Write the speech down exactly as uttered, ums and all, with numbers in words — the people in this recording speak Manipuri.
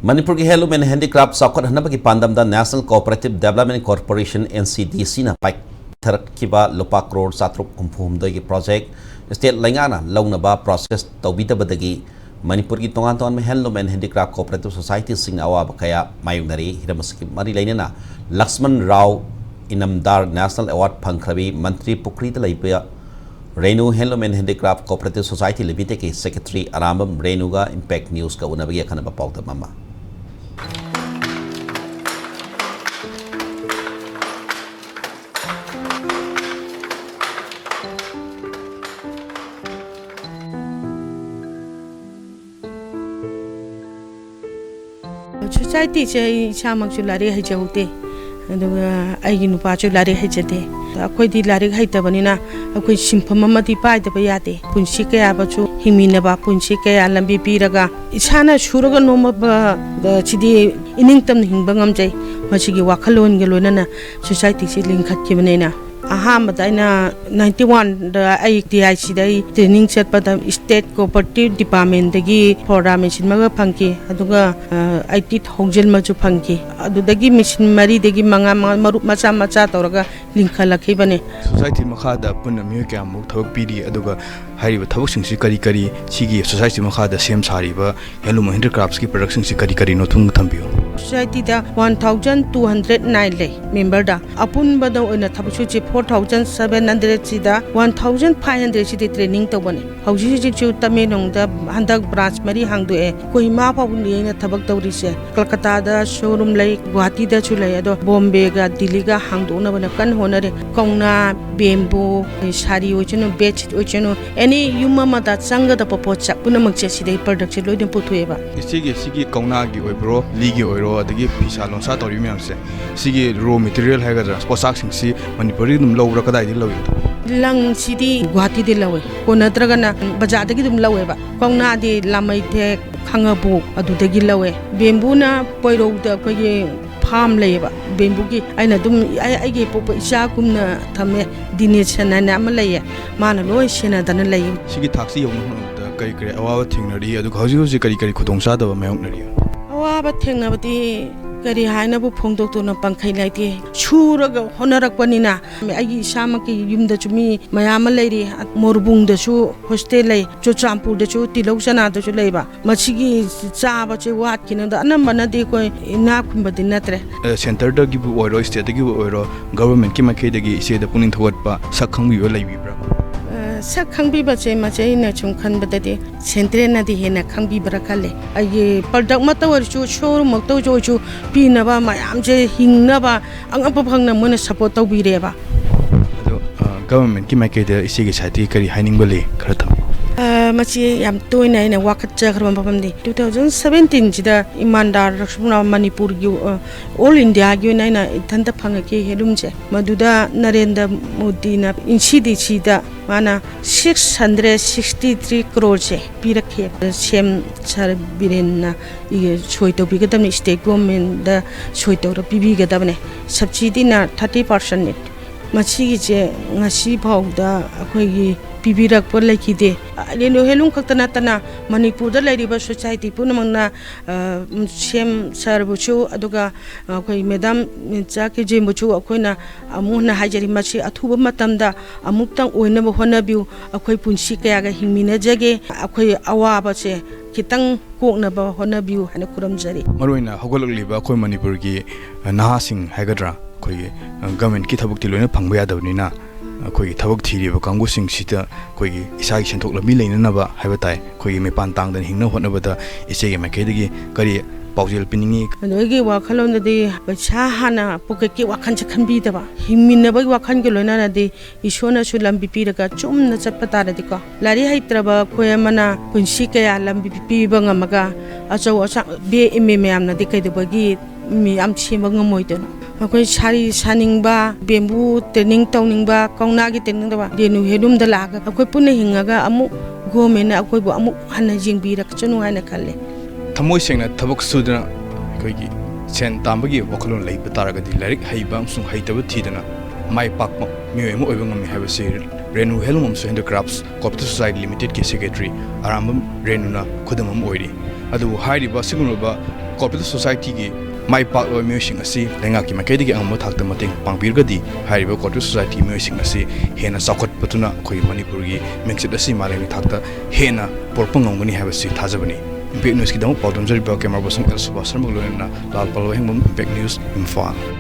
ꯃꯅꯤꯄꯨꯔꯒꯤ Handloom and Handicraft ꯆꯥꯎꯈꯠꯍꯟꯅꯕꯒꯤ ꯄꯥꯟꯗꯝꯗ National Cooperative Development Corporation, N C D C ꯅ ꯄꯥꯏꯊꯔꯛꯈꯤꯕ ꯂꯨꯄꯥ ꯀ꯭ꯔꯣꯔ ꯆꯥꯇ꯭ꯔꯨꯛ ꯍꯨꯝꯐꯨ ꯍꯨꯝꯗꯣꯏꯒꯤ ꯄ꯭ꯔꯣꯖꯦꯛ ꯁ꯭ꯇꯦꯠ ꯂꯩꯉꯥꯛꯅ ꯂꯧꯅꯕ ꯄ꯭ꯔꯣꯁꯦꯁ ꯇꯧꯕꯤꯗꯕꯗꯒꯤ ꯃꯅꯤꯄꯨꯔꯒꯤ ꯇꯣꯉꯥꯟ ꯇꯣꯉꯥꯟꯕ Handloom and Handicraft Cooperative Society ꯁꯤꯡꯅ ꯑꯋꯥꯕ ꯀꯌꯥ ꯃꯥꯌꯣꯛꯅꯔꯤ꯫ ꯍꯤꯔꯝ ꯑꯁꯤꯒꯤ ꯃꯔꯤ ꯂꯩꯅꯅ ꯂꯛꯁꯃꯟ ꯔꯥꯎ ꯏꯅꯝꯗꯥꯔ National Award ꯐꯪꯈ꯭ꯔꯕꯤ ꯃꯟꯇ꯭ꯔꯤ ꯄꯨꯈ꯭ꯔꯤꯗ ꯂꯩꯕ Renu Handloom and Handicraft Cooperative Society Limited ꯀꯤ Secretary ꯑꯔꯥꯝꯕꯝ ꯔꯦꯅꯨꯒ Impact News ꯀ ꯎꯅꯕꯒꯤ ꯑꯈꯟꯅꯕ ꯄꯥꯎꯗꯝ ꯑꯃ꯫ ꯁꯣꯁꯥꯏꯇꯤꯁꯦ ꯑꯩ ꯏꯁꯥꯃꯛꯁꯨ ꯂꯥꯏꯔꯤꯛ ꯍꯩꯖꯍꯧꯗꯦ, ꯑꯗꯨꯒ ꯑꯩꯒꯤ ꯅꯨꯄꯥꯁꯨ ꯂꯥꯏꯔꯤꯛ ꯍꯩꯖꯗꯦ꯫ ꯑꯩꯈꯣꯏꯗꯤ ꯂꯥꯏꯔꯤꯛ ꯍꯩꯇꯕꯅꯤꯅ ꯑꯩꯈꯣꯏ ꯁꯤꯟꯐꯝ ꯑꯃꯗꯤ ꯄꯥꯏꯗꯕ ꯌꯥꯗꯦ꯫ ꯄꯨꯟꯁꯤ ꯀꯌꯥꯕꯨꯁꯨ ꯍꯤꯡꯃꯤꯟꯅꯕ, ꯄꯨꯟꯁꯤ ꯀꯌꯥ ꯂꯝꯕꯤ ꯄꯤꯔꯒ ꯏꯁꯥꯅ ꯁꯨꯔꯒ ꯅꯣꯝꯃꯕ, ꯑ, ꯁꯤꯗꯤ ꯏꯅꯤꯡꯇꯝꯅ ꯍꯤꯡꯕ ꯉꯝꯖꯩ꯫ ꯃꯁꯤꯒꯤ ꯋꯥꯈꯜꯂꯣꯟꯒ ꯂꯣꯏꯅꯅ ꯁꯣꯁꯥꯏꯇꯤꯁꯤ ꯂꯤꯡꯈꯠꯈꯤꯕꯅꯤꯅ꯫ ꯑꯍꯥꯟꯕꯗ ꯑꯩꯅ ninety one ꯗ ꯑꯩ T I C ꯗ ꯑꯩ training ꯆꯠꯄꯗ State Cooperative Department ꯇꯒꯤ ꯐꯣꯔꯥ ꯃꯦꯆꯤꯟ ꯑꯃꯒ ꯐꯪꯈꯤ, ꯑꯗꯨꯒ, ꯑ, eighty thousand ꯑꯃꯁꯨ ꯐꯪꯈꯤ꯫ ꯑꯗꯨꯗꯒꯤ ꯃꯦꯆꯤꯟ ꯃꯔꯤꯗꯒꯤ ꯃꯉꯥ, ꯃꯉꯥ, ꯃꯔꯨꯞ ꯃꯆꯥ ꯃꯆꯥ ꯇꯧꯔꯒ ꯂꯤꯡꯈꯠꯂꯛꯈꯤꯕꯅꯤ꯫ ꯁꯣꯁꯥꯏꯇꯤ ꯃꯈꯥꯗ ꯄꯨꯟꯅ ꯃꯤꯑꯣꯏ ꯀꯌꯥꯃꯨꯛ ꯊꯕꯛ ꯄꯤꯔꯤ, ꯑꯗꯨꯒ ꯍꯥꯏꯔꯤꯕ ꯊꯕꯛꯁꯤꯡꯁꯤ ꯀꯔꯤ ꯀꯔꯤ, ꯁꯤꯒꯤ ꯁꯣꯁꯥꯏꯇꯤ ꯃꯈꯥꯗ ꯁꯦꯝ ꯁꯥꯔꯤꯕ Handloom Handicrafts ꯀꯤ product ꯁꯤꯡꯁꯤ ꯀꯔꯤ ꯀꯔꯤꯅꯣ ꯊꯨꯝ ꯊꯝꯕꯤꯌꯨ꯫ ꯁꯣꯁꯥꯏꯇꯤꯗ one thousand two hundred nine ꯂꯩ ꯃꯦꯝꯕꯔꯗ꯫ ꯑꯄꯨꯟꯕꯗ ꯑꯣꯏꯅ ꯊꯕꯛ sushi four thousand seven hundred ꯁꯤꯗ one thousand five hundred ꯁꯤꯗꯤ training ꯇꯧꯕꯅꯤ꯫ ꯍꯧꯖꯤꯛ ꯍꯧꯖꯤꯛꯁꯨ ꯇꯃꯦꯡꯂꯣꯡꯗ ꯍꯟꯗꯛ branch ꯃꯔꯤ ꯍꯥꯡꯗꯣꯛꯑꯦ꯫ ꯀꯣꯍꯤꯃꯥ ꯐꯥꯎꯕꯅꯤ ꯑꯩꯅ ꯊꯕꯛ ꯇꯧꯔꯤꯁꯦ꯫ ꯀꯜꯀꯇꯥꯗ showroom ꯂꯩ, ꯒꯨꯋꯥꯍꯥꯇꯤꯗꯁꯨ ꯂꯩ, ꯑꯗꯣ ꯕꯣꯝꯕꯦꯒ ꯗꯤꯜꯂꯤꯒ ꯍꯥꯡꯗꯣꯛꯅꯕꯅ ꯀꯟꯅ ꯍꯣꯠꯅꯔꯤ꯫ ꯀꯧꯅꯥ, bamboo, ꯁꯥꯔꯤ ꯑꯣꯏꯁꯅꯨ, bedsheet ꯑꯣꯏꯁꯅꯨ, any ꯌꯨꯝ ꯑꯃꯗ ꯆꯪꯒꯗꯕ ꯄꯣꯠꯁꯛ ꯄꯨꯝꯅꯃꯛꯁꯦ ꯁꯤꯗꯩ product ꯁꯦ ꯂꯣꯏꯅ ꯄꯨꯊꯣꯛꯑꯦꯕ꯫ ꯏꯆꯦꯒꯤ ꯁꯤꯒꯤ ꯀꯧꯅꯥꯒꯤ ꯑꯣꯏꯕ꯭ꯔꯣ, ꯂꯤꯒꯤ ꯑꯣꯏꯔꯣ, ꯑꯗꯒꯤ ꯐꯤꯁꯥ ꯂꯣꯟꯁꯥ ꯇꯧꯔꯤꯕ ꯃꯌꯥꯝꯁꯦ, ꯁꯤꯒꯤ raw material ꯍꯥꯏꯒꯗ꯭ꯔꯥ, ꯄꯣꯠꯆꯥꯛꯁꯤꯡꯁꯤ ꯃꯅꯤꯄꯨꯔꯗꯒꯤ ꯑꯗꯨꯝ ꯂꯧꯕ꯭ꯔꯥ, ꯀꯗꯥꯏꯗꯒꯤ ꯂꯧꯏ? ꯂꯪꯁꯤꯗꯤ ꯒꯨꯋꯥꯍꯥꯇꯤꯗꯒꯤ ꯂꯧꯋꯦ, ꯀꯣ ꯅꯠꯇ꯭ꯔꯒꯅ ꯕꯖꯥꯔꯗꯒꯤ ꯑꯗꯨꯝ ꯂꯧꯋꯦꯕ꯫ ꯀꯧꯅꯥꯗꯤ ꯂꯥꯃꯩꯊꯦꯛ, ꯈꯥꯉꯕꯣꯛ ꯑꯗꯨꯗꯒꯤ ꯂꯧꯋꯦ꯫ Bamboo ꯅ ꯄꯣꯏꯔꯧꯗ ꯑꯩꯈꯣꯏꯒꯤ farm ꯂꯩꯌꯦꯕ bamboo ꯒꯤ꯫ ꯑꯩꯅ ꯑꯗꯨꯝ ꯑꯩ, ꯑꯩꯒꯤ ꯄꯣꯛꯄ ꯏꯆꯥꯒꯨꯝꯅ ꯊꯝꯃꯦ꯫ ꯗꯤꯅꯦꯁꯟ ꯍꯥꯏꯅ ꯑꯃ ꯂꯩꯌꯦ, ꯃꯥꯅ ꯂꯣꯏ ꯁꯦꯟꯅꯗꯅ ꯂꯩꯌꯦ꯫ ꯁꯤꯒꯤ ꯊꯥꯛꯁꯤ ꯌꯧꯅꯕ ꯍꯣꯠꯅꯕꯗ ꯀꯔꯤ ꯀꯔꯤ ꯑꯋꯥꯕ ꯊꯦꯡꯅꯔꯤ, ꯑꯗꯨꯒ ꯍꯧꯖꯤꯛ ꯍꯧꯖꯤꯛ ꯀꯔꯤ ꯀꯔꯤ ꯈꯨꯗꯣꯡꯆꯥꯗꯕ ꯃꯥꯌꯣꯛꯅꯔꯤ? ꯑꯋꯥꯕ ꯊꯦꯡꯅꯕꯗꯤ ꯀꯔꯤ ꯍꯥꯏꯅꯕꯨ ꯐꯣꯡꯗꯣꯛꯇꯨꯅ ꯄꯪꯈꯩ ꯂꯩꯇꯦ꯫ ꯁꯨꯔꯒ ꯍꯣꯠꯅꯔꯛꯄꯅꯤꯅ ꯑꯩꯒꯤ ꯏꯁꯥꯃꯛꯀꯤ ꯌꯨꯝꯗꯁꯨ ꯃꯤ ꯃꯌꯥꯝ ꯑꯃ ꯂꯩꯔꯤ꯫ ꯃꯣꯔꯕꯨꯡꯗꯁꯨ ꯍꯣꯁꯇꯦꯜ ꯂꯩ, ꯆꯨꯔꯆꯥꯟꯄꯨꯔꯗꯁꯨ ꯇꯤꯜꯍꯧ ꯆꯅꯥꯗꯁꯨ ꯂꯩꯕ꯫ ꯃꯁꯤꯒꯤ ꯆꯥꯕꯁꯦ ꯋꯥꯠꯈꯤꯅꯕꯗ ꯑꯅꯝꯕꯅꯗꯤ ꯑꯩꯈꯣꯏ ꯏꯅꯥꯛ ꯈꯨꯟꯕꯗꯤ ꯅꯠꯇ꯭ꯔꯦ꯫ ꯑ, ꯁꯦꯟꯇꯔꯗꯒꯤꯕꯨ ꯑꯣꯏꯔꯣ, ꯁ꯭ꯇꯦꯠꯇꯒꯤꯕꯨ ꯑꯣꯏꯔꯣ, ꯒꯚꯔꯟꯃꯦꯟꯠꯀꯤ ꯃꯥꯏꯀꯩꯗꯒꯤ ꯏꯆꯦꯗ ꯄꯨꯛꯅꯤꯡ ꯊꯧꯒꯠꯄ, ꯁꯛ ꯈꯪꯕꯤꯕ ꯂꯩꯕꯤꯕ꯭ꯔꯥ? ꯑ, ꯁꯛ ꯈꯪꯕꯤꯕꯁꯦ ꯃꯁꯦ ꯑꯩꯅ ꯁꯨꯝ ꯈꯟꯕꯗꯗꯤ ꯁꯦꯟꯇ꯭ꯔꯦꯜꯅꯗꯤ ꯍꯦꯟꯅ ꯈꯪꯕꯤꯕ꯭ꯔꯥ ꯈꯜꯂꯦ꯫ ꯑꯩꯒꯤ ꯄ꯭ꯔꯗꯛꯃꯛꯇ ꯑꯣꯏꯔꯁꯨ, ꯁꯣꯔꯨꯝꯃꯛꯇ ꯑꯣꯏꯔꯁꯨ, ꯑꯣꯏꯔꯁꯨ ꯄꯤꯅꯕ ꯃꯌꯥꯝꯁꯦ ꯍꯤꯡꯅꯕ ꯑꯉꯝꯕ ꯐꯪꯅ ꯃꯣꯏꯅ ꯁꯞꯄꯣꯔꯠ ꯇꯧꯕꯤꯔꯦꯕ꯫ ꯑꯗꯣ, ꯑ, ꯒꯚꯔꯟꯃꯦꯟꯠꯀꯤ ꯃꯥꯏꯀꯩꯗ ꯏꯆꯦꯒꯤ ꯁꯥꯏꯠꯇꯒꯤ ꯀꯔꯤ ꯍꯥꯏꯅꯤꯡꯕ ꯂꯩ? ꯈꯔ ꯊꯝꯕꯤꯌꯨ꯫ ꯑ, ꯃꯁꯤ ꯌꯥꯝ ꯇꯣꯏꯅ ꯑꯩꯅ ꯋꯥꯀꯠꯆꯈ꯭ꯔꯕ ꯃꯐꯝꯗꯤ, two thousand seventeen ꯁꯤꯗ ꯏꯃꯥꯟꯗꯥꯔ ꯂꯛꯁꯃꯅ ꯃꯅꯤꯄꯨꯔꯒꯤ, ꯑ, ꯑꯣꯜ ꯏꯟꯗꯤꯌꯥꯒꯤ ꯑꯣꯏꯅ ꯑꯩꯅ ꯏꯊꯟꯇ ꯐꯪꯉꯛꯈꯤ ꯍꯦꯟꯂꯨꯝꯁꯦ꯫ ꯃꯗꯨꯗ ꯅꯔꯦꯟꯗ꯭ꯔ ꯃꯣꯗꯤꯅ ꯏꯟꯁꯤꯗꯤꯁꯤꯗ ꯃꯥꯅ six hundred sixty three crore ꯁꯦ ꯄꯤꯔꯛꯈꯤ꯫ ꯁꯤ ꯑꯦꯝ ꯁꯥꯔ ꯕꯤꯔꯦꯟꯅ ꯏꯒ ꯁꯣꯏ ꯇꯧꯕꯤꯒꯗꯕꯅꯤ, ꯁ꯭ꯇꯦꯠ ꯒꯣꯔꯃꯦꯟꯗ ꯁꯣꯏ ꯇꯧꯔ ꯄꯤꯕꯤꯒꯗꯕꯅꯤ꯫ ꯁꯕꯁꯤꯗꯤꯅ thirty percent꯫ ꯃꯁꯤꯒꯤꯁꯦ ꯉꯁꯤ ꯐꯥꯎꯗ ꯑꯩꯈꯣꯏꯒꯤ ꯄꯤꯕꯤꯔꯛꯄ ꯂꯩꯈꯤꯗꯦ꯫ ꯔꯦꯅꯨ ꯍꯦꯟꯂꯨꯝ ꯈꯛꯇ ꯅꯠꯇꯅ ꯃꯅꯤꯄꯨꯔꯗ ꯂꯩꯔꯤꯕ ꯁꯣꯁꯥꯏꯇꯤ ꯄꯨꯝꯅꯃꯛꯅ, ꯑ, ꯁꯤ ꯑꯦꯝ ꯁꯥꯔꯕꯨꯁꯨ, ꯑꯗꯨꯒ ꯑꯩꯈꯣꯏ ꯃꯦꯗꯥꯝ ꯏꯟꯆꯥꯔꯖ ꯀꯦꯖꯦꯝꯕꯨꯁꯨ ꯑꯩꯈꯣꯏꯅ ꯑꯃꯨꯛ ꯍꯟꯅ ꯍꯥꯏꯖꯔꯤ, ꯃꯁꯤ ꯑꯊꯨꯕ ꯃꯇꯝꯗ ꯑꯃꯨꯛꯇꯪ ꯑꯣꯏꯅꯕ ꯍꯣꯠꯅꯕꯤꯌꯨ꯫ ꯑꯩꯈꯣꯏ ꯄꯨꯟꯁꯤ ꯀꯌꯥꯒ ꯍꯤꯡꯃꯤꯟꯅꯖꯒꯦ꯫ ꯑꯩꯈꯣꯏ ꯑꯋꯥꯕꯁꯦ ꯈꯤꯇꯪ ꯀꯣꯛꯅꯕ ꯍꯣꯠꯅꯕꯤꯌꯨ ꯍꯥꯏꯅ ꯈꯨꯔꯨꯝꯖꯔꯤ꯫ ꯃꯔꯨꯑꯣꯏꯅ ꯍꯧꯒꯠꯂꯛꯂꯤꯕ ꯑꯩꯈꯣꯏ ꯃꯅꯤꯄꯨꯔꯒꯤ ꯅꯍꯥꯁꯤꯡ ꯍꯥꯏꯒꯗ꯭ꯔꯥ, ꯑꯩꯈꯣꯏꯒꯤ ꯒꯚꯔꯟꯃꯦꯟꯠꯀꯤ ꯊꯕꯛꯇꯤ ꯂꯣꯏꯅ ꯐꯪꯕ ꯌꯥꯗꯕꯅꯤꯅ, ꯑꯩꯈꯣꯏꯒꯤ ꯊꯕꯛ ꯊꯤꯔꯤꯕ ꯀꯥꯡꯕꯨꯁꯤꯡꯁꯤꯗ ꯑꯩꯈꯣꯏꯒꯤ ꯏꯁꯥꯒꯤ ꯁꯦꯟꯊꯣꯛ ꯂꯝꯕꯤ ꯂꯩꯅꯅꯕ ꯍꯥꯏꯕ ꯇꯥꯏ, ꯑꯩꯈꯣꯏꯒꯤ ꯃꯤꯄꯥꯟ ꯇꯥꯡꯗꯅ ꯍꯤꯡꯅꯕ ꯍꯣꯠꯅꯕꯗ ꯏꯆꯦꯒꯤ ꯃꯥꯏꯀꯩꯗꯒꯤ ꯀꯔꯤ ꯄꯥꯎꯖꯦꯜ ꯄꯤꯅꯤꯡꯉꯤ? ꯑꯗꯣ ꯑꯩꯒꯤ ꯋꯥꯈꯜꯂꯣꯟꯗꯗꯤ ꯄꯩꯁꯥ ꯍꯥꯟꯅ ꯄꯣꯀꯦꯠꯀꯤ ꯋꯥꯈꯜꯁꯦ ꯈꯟꯕꯤꯗꯕ, ꯍꯤꯡꯃꯤꯟꯅꯕꯒꯤ ꯋꯥꯈꯜꯒ ꯂꯣꯏꯅꯅꯗꯤ ꯏꯁꯣꯔꯅꯁꯨ ꯂꯝꯕꯤ ꯄꯤꯔꯒ ꯆꯨꯝꯅ ꯆꯠꯄ ꯇꯥꯔꯗꯤꯀꯣ, ꯂꯥꯏꯔꯤꯛ ꯍꯩꯇ꯭ꯔꯕ ꯑꯩꯈꯣꯏ ꯑꯃꯅ ꯄꯨꯟꯁꯤ ꯀꯌꯥ ꯂꯝꯕꯤ ꯄꯤꯕ ꯉꯝꯃꯒ ꯑꯆꯧ ꯑꯁꯥꯡ ꯕꯤ ꯑꯦ ꯑꯦꯝ ꯑꯦ ꯃꯌꯥꯝꯅꯗꯤ ꯀꯩꯗꯧꯕꯒꯤ ꯃꯤ ꯌꯥꯝ ꯁꯦꯝꯕ ꯉꯝꯃꯣꯏꯗꯣꯏꯅꯣ? ꯑꯩꯈꯣꯏ ꯁꯥꯔꯤ ꯁꯥꯅꯤꯡꯕ, ꯕꯦꯝꯕꯨ ꯇ꯭ꯔꯦꯅꯤꯡ ꯇꯧꯅꯤꯡꯕ, ꯀꯧꯅꯥꯒꯤ ꯇ꯭ꯔꯦꯅꯤꯡ ꯇꯧꯕ, ꯔꯦꯅꯨ ꯍꯦꯟꯂꯨꯝꯗ ꯂꯥꯛꯑꯒ ꯑꯩꯈꯣꯏ ꯄꯨꯟꯅ ꯍꯤꯡꯉꯒ ꯑꯃꯨꯛ ꯒꯣꯔꯃꯦꯟꯅ ꯑꯩꯈꯣꯏꯕꯨ ꯑꯃꯨꯛ ꯍꯟꯅ ꯌꯦꯡꯕꯤꯔꯛꯁꯅꯨ ꯍꯥꯏꯅ ꯈꯜꯂꯦ꯫ ꯊꯃꯣꯏ ꯁꯦꯡꯅ ꯊꯕꯛ ꯁꯨꯗꯨꯅ ꯑꯩꯈꯣꯏꯒꯤ ꯁꯦꯟ ꯇꯥꯟꯕꯒꯤ ꯋꯥꯈꯜꯂꯣꯟ ꯂꯩꯕ ꯇꯥꯔꯒꯗꯤ ꯂꯥꯏꯔꯤꯛ ꯍꯩꯕ ꯑꯃꯁꯨꯡ ꯍꯩꯇꯕ ꯊꯤꯗꯅ ꯃꯥꯏ ꯄꯥꯛꯄ ꯃꯤꯑꯣꯏ ꯑꯃ ꯑꯣꯏꯕ ꯉꯝꯃꯤ ꯍꯥꯏꯕꯁꯤ ꯔꯦꯅꯨ ꯍꯦꯟꯂꯨꯝ ꯑꯃꯁꯨꯡ ꯍꯦꯟꯗꯤꯀ꯭ꯔꯥꯐꯠꯁ ꯀꯣꯑꯣꯄꯔꯦꯇꯤꯚ ꯁꯣꯁꯥꯏꯇꯤ ꯂꯤꯃꯤꯇꯦꯗꯀꯤ ꯁꯦꯀ꯭ꯔꯦꯇꯔꯤ ꯑꯔꯥꯝꯕꯝ ꯔꯦꯅꯨꯅ ꯈꯨꯗꯝ ꯑꯃ ꯑꯣꯏꯔꯤ꯫ ꯑꯗꯨꯕꯨ ꯍꯥꯏꯔꯤꯕ ꯑꯁꯤꯒꯨꯝꯂꯕ Cooperative Society-ꯒꯤ ꯃꯥꯏ ꯄꯥꯛꯂꯕ ꯃꯤꯑꯣꯏꯁꯤꯡ ꯑꯁꯤ ꯂꯩꯉꯥꯛꯀꯤ ꯃꯥꯏꯀꯩꯗꯒꯤ ꯑꯉꯝꯕ ꯊꯥꯛꯇ ꯃꯇꯦꯡ ꯄꯥꯡꯕꯤꯔꯒꯗꯤ, ꯍꯥꯏꯔꯤꯕ Cooperative Society-ꯒꯤ ꯃꯤꯑꯣꯏꯁꯤꯡ ꯑꯁꯤ ꯍꯦꯟꯅ ꯆꯥꯎꯈꯠꯄꯗꯨꯅ ꯑꯩꯈꯣꯏ ꯃꯅꯤꯄꯨꯔꯒꯤ ꯃꯤꯡꯆꯠ ꯑꯁꯤ ꯃꯥꯂꯦꯝꯒꯤ ꯊꯥꯛꯇ ꯍꯦꯟꯅ ꯄꯨꯔꯛꯄ ꯉꯝꯒꯅꯤ ꯍꯥꯏꯕꯁꯤ ꯊꯥꯖꯕꯅꯤ꯫ Impact News-ꯀꯤꯗꯃꯛ ꯄꯥꯎꯗꯝꯖꯔꯤꯕ camera person ꯑꯦꯜ ꯁꯨꯕꯥꯁ ꯁꯔꯃꯒ ꯂꯣꯏꯅꯅ ꯂꯥꯜ ꯄꯥꯜꯋꯥ ꯍꯦꯡꯕꯝ, Impact News, ꯏꯝꯐꯥꯜ꯫